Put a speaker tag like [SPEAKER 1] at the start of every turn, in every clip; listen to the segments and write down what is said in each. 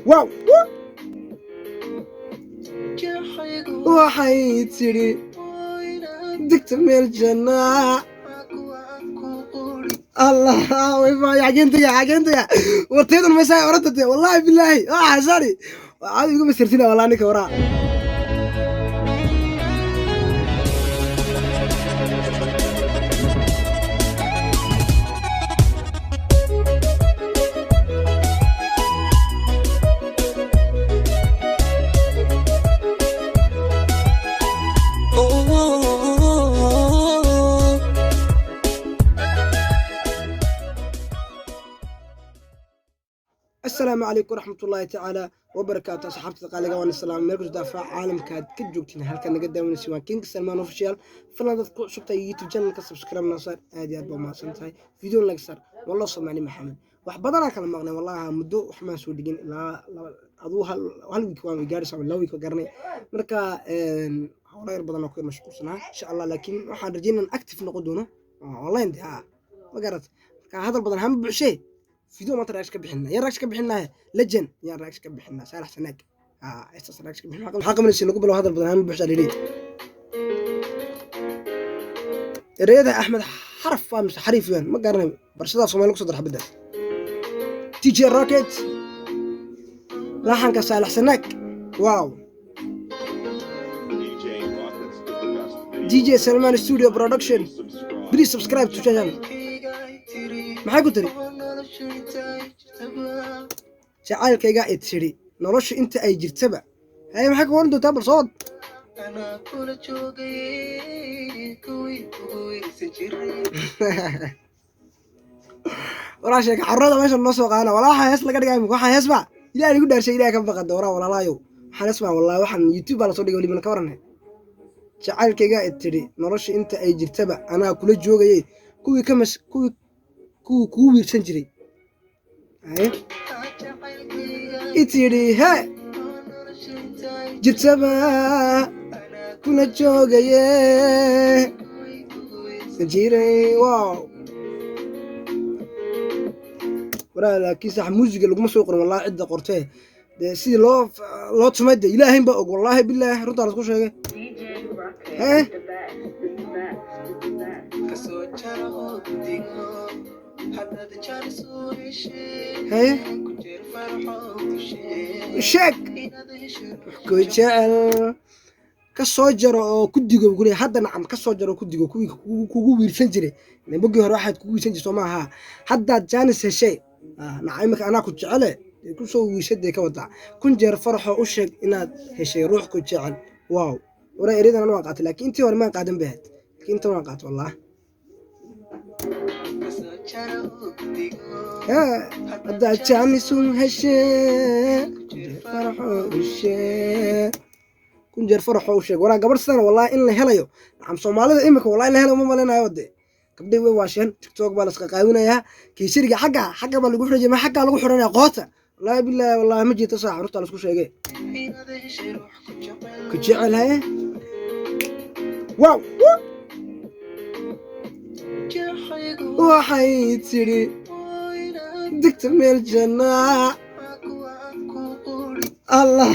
[SPEAKER 1] Wow, waxay tidhi degta meel jannaa. Allah xageentaya, xageentaya warteedan maysaa oranta dee. Wallahi bilaahi waa xasani, waxaad igu masirtina wallahi ninka waraa. Asalaamu calaykum waraxmatullaahi tacaala wabarakaatu, asxaabta qaaliga, waan islaam meel kasta daafaca caalamka aad ka joogtiin. Halkan naga daawanaysa waa King Salman Official. Falan dad ku cusubtahay YouTube channelka, subscribe noo saar. Aad iyo aad baa umahadsan tahay. Video like saar. Wallo Soomaali Maxamed, wax badanaa kala maqnay wallahi, muddo wax maan soo dhigin, ilaa aduu hal week waan gaaraysa, 2 week garanay. Marka howlo yar badan oo ku mashquulsanaa insha Allah, laakiin waxaan rajeynaa active noqon doono online de. Ha ma garat? Marka hadal badan hama buuxshee. Video maanta reaction ka bixinaa, yaan reaction ka bixinaa? Legend yaan reaction ka bixinaa, Saalax Sanaag. Estas reaction ka bixinaa. Maxaa qabanaysa lagu bilow? Hadal badan hama buuxshaa lili. Ereyada Axmed Xaraf waa mise Xariif weyn, ma garanayo. Barashada Soomaali kusoo dar xabadaas. TJ Rocket, laxanka Saalax Sanaag. Wow, DJ Salman Studio Production. Please subscribe to channel. Maxay ku tiri? Jacaylkayga i tidhi nolosha inta ay jirtaba. Haye, maxay ka waran doontaa? Bal soo wad. Walaa sheeka carrada meesha noo soo qaadana. Walaa waxaa hees laga dhigay imika, waxaa hees ba Ilaah igu dhaarshay. Ilaah ka baqa dooraa walaalaayow, waxaan hees baa wallahi. Waxaan YouTube baa lasoo dhigay walibana, ka warane. Jacaylkayga i tidhi nolosha inta ay jirtaba anaa kula joogayay, kuwii ka mas kuwii kuwii kugu wiirsan jiray. Haye, i tidhi he jirtaba kula joogaye jiray. Wow, waraa, laakiin sax muusiga laguma soo qorin wallahi. Cidda qortee dee sidii loo tumay dee Ilaahayn baa og. Wallaahi bilaahi, runtaa lasku sheegay. Hee, haye, sheeg ku jecel ka soo jaro oo ku digo buu kuleeyahay hadda. Nacam, ka soo jaro oo ku digo kuwii kugu wiirsan jiray. Bogii hore waxaad kugu wiirsan jirtay soo maaha? Haddaad jaanis heshay, nacam, imika anaa ku jecele dee kusoo wiirsadee ka wadaa. Kun jeer faraxoo u sheeg inaad heshay ruux ku jecel. Wow, waraa, ereyadan anu waan qaatay, laakiin intii hore maan qaadan bay ahayd, laakiin intan waan qaatay wallah. Haddaad jaanisun heshee, kun jeer faraxoo u sheeg, kun jeer faraxoo u sheeg. Waraa, gabadh sidan wallahi in la helayo, nacam, Soomaalida imika wallahi in la helayo ma malaynayo. De gabdhihi way waasheen, TikTok baa la iska qaawinayaa, kiisiriga xagga xagga baa lagu xidhay, ma xaggaa lagu xidhanaya qoota. Wallahi billahi, wallahi ma jirto saax, runtaa la isku sheegay. Ku jecel. Haye, wow, waxay tidhi degta meel jannaa. Allah,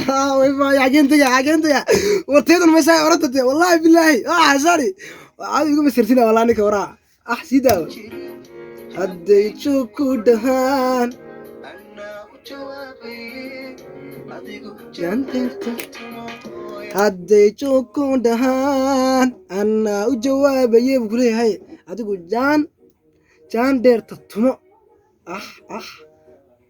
[SPEAKER 1] xageentaya, xageentaya warteedan maysaa oranta dee. Wallahi bilaahi waa xasani, waxaad igu masirtina wallahi ninka waraa. Ah, sii daawa. Hadday joog ku dhahaan, hadday joog ku dhahaan anaa u jawaabaye buu kuleeyahay. Adigu jaan jaan dheerta tumo. Ah ah,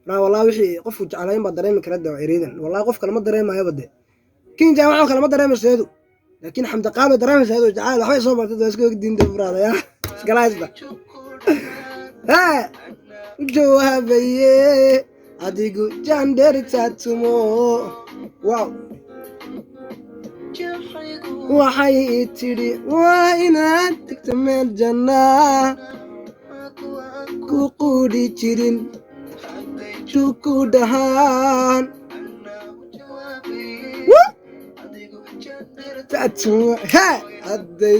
[SPEAKER 1] raa, wallahi wixii qofku jeclayn baa dareemi kara de ereydan. Wallahi qof kale ma dareemayoba de. Kin jaan waxoo kale ma dareemayso eedu, laakiin Xamdi Qaalo dareemaysa eedu. Jacayl waxbay soo martay, waa iska ogdiinta furaadaya iskala haysta. Hee, u jawaabaye adigu jaan dheerta tumo. Wow, waxay tidhi waa inaad tagto meel jannaa ku quudhi jirin ku dhahaan. He, hadday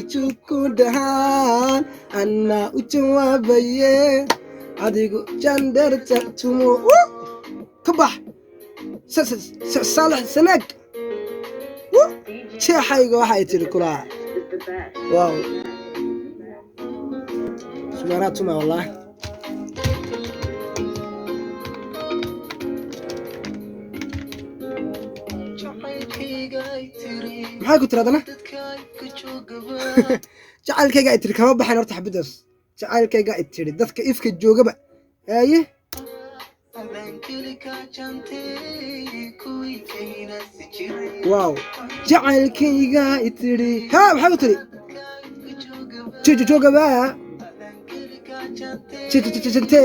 [SPEAKER 1] ku dhahaan anaa u jawaabaye adigu jandherta tumo. Ka bax. Saalax Sanaag. Jeexayga waxay tiri kulaa. Wow, sumaanaad tuma wallahi. Maxay ku tiri haddana? Jacaylkayga ay tiri kama baxayn horta xabiddaas. Jacaylkayga ay tiri dadka ifka joogaba aaye. Wow, jacaylkayga ay tiri ha, maxay ku tiri? Joogaba jante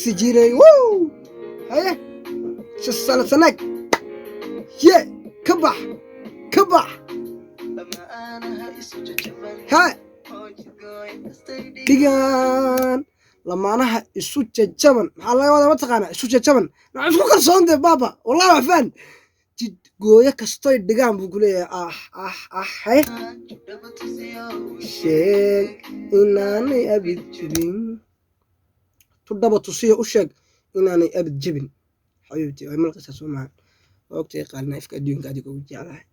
[SPEAKER 1] si jiray. Wow, haye, Saalax Sanaag ye, ka bax, ka bax. Ha dhigaan lamaanaha isu jajaban. Maxaa laga wadaa mataqaanaa isu jajaban? Maxaa isku kalsoon dee baaba? Wallahi wax faan jid gooyo kastoy dhigaan buu ku leeyahay. Ah ah ah, haye, sheeg inaanay abid jebin. Tudhaba tusiyo, u sheeg inaanay abid jebin. Xabiibti way malqaysaa, soo maahan? Waa ogtahay qaalina, ifka adduunka adiga ugu jeclahay.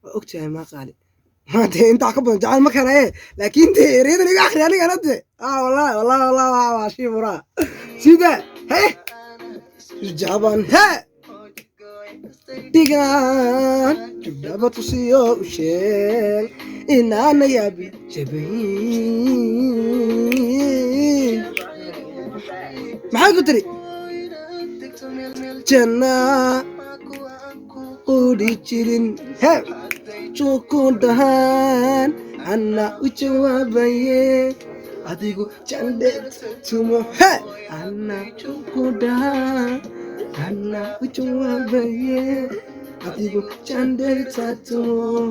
[SPEAKER 1] Waa ogtahay maa qaali? Maante intaa ka badan jacayl ma karaye, laakiin dee ereyadan iga akhri anigana de. Ah, wallahi wallahi wallahi, waa shii muraa sida he jaban he dhigaan. Tudhaba tusiyo, u sheeg inaanay abid jebin. Maxay ku tiri? Janna quri jirin he juku dhahaan, anna u jawaabaye, adigu jandhe tumo he. Anna juku dhahaan, anna u jawaabaye, adigu jandheerta tumo.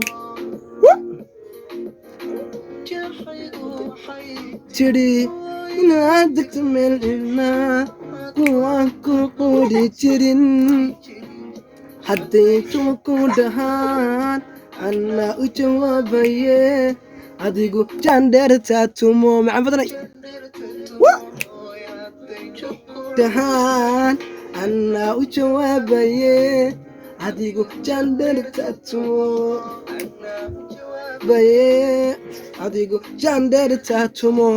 [SPEAKER 1] Tidhi inaad degto meel ilaa kuwaan ku quri jirin, hadday ku dhahaan, anna u jawaabaye, adigu jandheerta tumo. Macaan badanay dhahaan, anna u jawaabaye, adigu jandheerta tumo baye, adigu jandheerta tumo.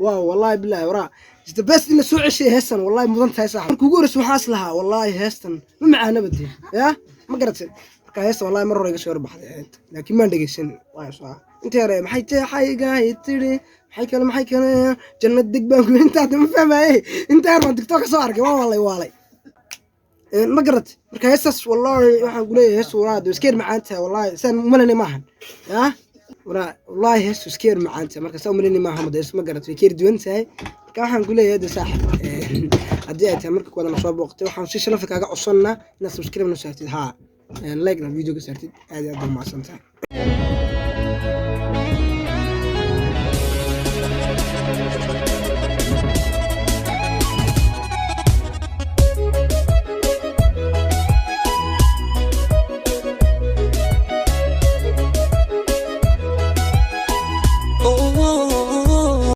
[SPEAKER 1] Wow, wallahi billahi waraa is the best in la soo ceshay heestan. Wallahi mudan tahay saaxib. Markii ugu horreysay waxaas lahaa wallahi heestan ma macaanaba dee ya, ma garatay? Marka heestan wallahi mar hore iga soo horbaxday, laakiin maan dhegeysan. Waa soo inta yare maxay jeexayga tiri, maxay kale, maxay kale, jannad deg baan ku intaa ma fahmaye. Inta yar baan TikTok ka soo arkay, waa waalay waalay, ma garatay? Marka heestaas wallahi waxaan ku leeyahay heestu waraa iska yar macaan tahay. Wallahi saan umalanay maahan ya waraa, wallahi heestu iska yar macaan tahay. Marka saan umalanay maaha mada heestu, ma garatay? Way ka yar duwan tahay. Marka waxaan ku leeyahay de saaxib, haddii ay tahay marka kuwadana soo booqtay, waxaan si sharaf kaaga codsannaa inaad subscribe na saartid, haa, like na video ka saartid. Aad iyo aad baa umahadsan tahay.